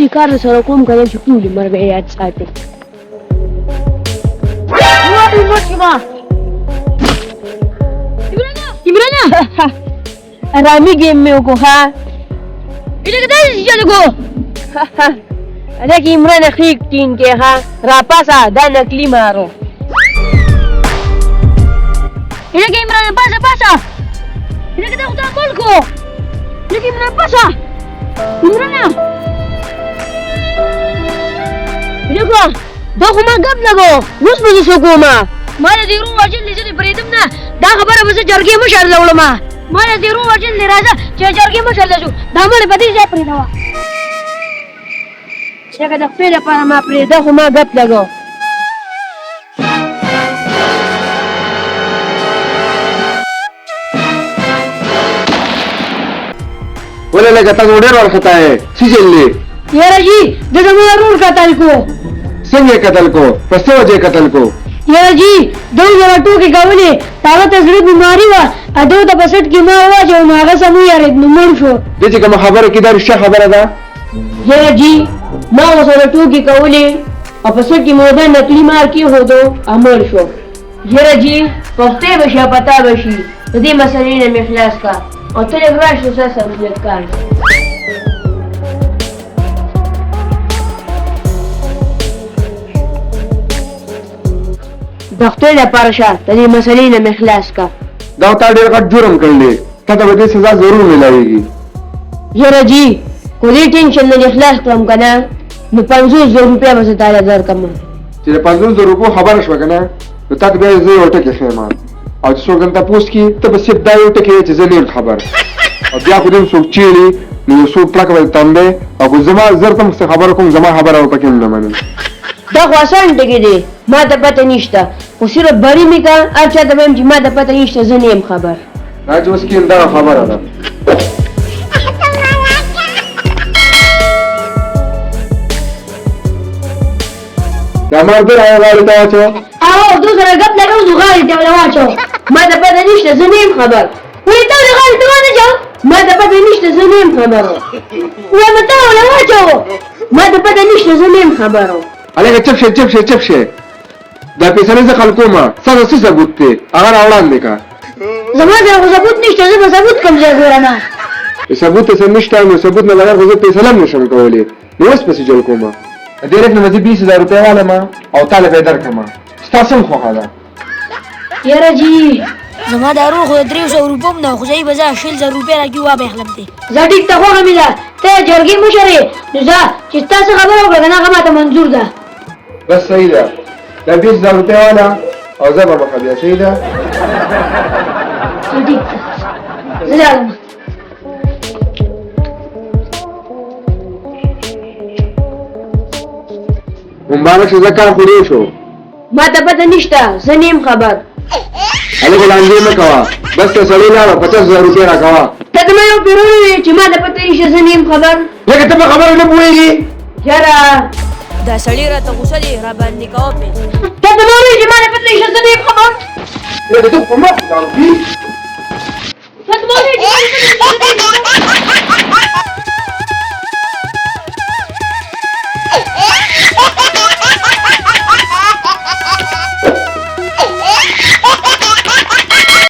داسې کار درسره کوم که نه چې ټول عمر به یې یاد ساتې. عمرانه آرامي ګیم مې وکړو. ښه لکه عمرانه ښه ټینګ کې. ښه راپاسه، دا نقلي مارو. لکه عمرانه پاسه پاسه، لکه دا خو دا مړ کو. لکه عمرانه پاسه، عمرانه لکه دا خو ما ګپ لګو. اوس به زه څه کوم؟ ما د دې ورور وژل دي، زه دې پرېږدم نه. دا خبره به زه جرګې مشر له وړم. ما د دې ورور وژل دي، راځه چې جرګې مشر له ځو. دا مړی په دې ځای پرېږدوه. لکه د خپې لپاره ما پرېږده، خو ما ګپ لګو. ولې لکه تاسو ډېر وارخطا یې، څه چل دی؟ یاره جي، ده زموږ ورور قتل کو. څنګه یې قتل کو؟ په څه وجه یې قتل کو؟ یاره جي، ده سره ټوکې کولې، هغه ته زړه بیماري وه، ده ته په څټ کې ما واچوه، نو هغه سم ویارېد نو مړ شو. دې چې کومه خبره کړې دا رښتیا خبره ده؟ یاره جي، ما ورسره ټوکې کولې او په څټ کې مې دا نقلي مار کېښودو او مړ شو. یاره جي، پښتۍ به شي او پتا به شي. د دې مسئلې نه مې خلاص کړه او ته لږ راشه، ستا سره لږ کار دی. د خدای لپاره شه، د دې مسئلې نه مې خلاص کړه. دا تا ډېر غټ جرم کړی دی، تا ته به دې سزا ضرور میلاویږي. یاره جي، خو دې ټینشن نه دې خلاص کړم که نه نو 50,000 روپۍ به زه تاله درکړم. چې د 50,000 روپو خبره شوه که نه، نو تا ته بیا زه یو ټکی ښیم، او چې څوک درنه تپوس کړي ته به صرف دا یو ټکی وایې چې زه نه یم خبر، او بیا خو دې هم څوک چیړي نو یو څو پړکه به تنبه، او که زما زر ته هم څه خبره کوم، زما خبره به پکې هم نه منې. دا خو اسان ټکی دی، ما ته پته نشته، خو صرف بري مې که هر چا ته وایم چې ما ته پته نشته، زه نه یم خبر. دا چې اوس کښېنم دغه خبره ده. دا مار بل هغه غاړې ته واچوه. او دو سره ګپ لګو، نو غاړې ته ولا واچوه. ما ته پته نشته، زه نه یم خبر. ولې ته ولې غاړې ته ونه چوه؟ ما ته پته نشته، زه نه یم خبر. وایم ته ولا واچوه. ما ته پته نشته، زه نه یم خبر. هلکه چپ شه، چپ شه، چپ شه. دا فیصله زه خلکو ما ستا څه ثبوت دی؟ هغه راوړاندې کړه. زما سره خو ثبوت نشته، زه به ثبوت کوم ځای ګورم. ثبوت څه نشته، نو ثبوت نه بغیر خو زه فیصله هم نشم کولی، نو اوس پسې جوړ کوم. دې رټ نه به زه 20,000 روپۍ والم او تا له به یې درکړم، ستا څنګه خوښه ده؟ یاره جي، زما دا ورور خو د 300 روپو هم نه، خو ځای به زه 20,000 روپۍ راکړي وا به یې اخلم دی. ځه ټیک ته، خوښه مې ده، ته جرګې مشر یې، نو ځه چې ستا څه خبره وکړه که نه هغه ماته منظور ده. بس صحیح ده، دا 20,000 روپۍ واله او زه به مخه بیا. صحیح ده، ټیک ده، زه لاړم. مبارک شه، زه کار خو ډېر شو. ما ته پته نشته، زه نه یم خبر. هلکه لانجې مه کوه، بس ته سړی لاړه، 50,000 روپۍ راکوه. ته ته ما یو پیرو وې چې ما ته پته نشته، زه نه یم خبر. لکه ته په خبره نه پوهېږې. یاره دا سړی راته غوسه دی، راباندې کوه پرې. ته ته ما وې چې ما ته پته نشته، زه نه یم خبر. لکه ته په ما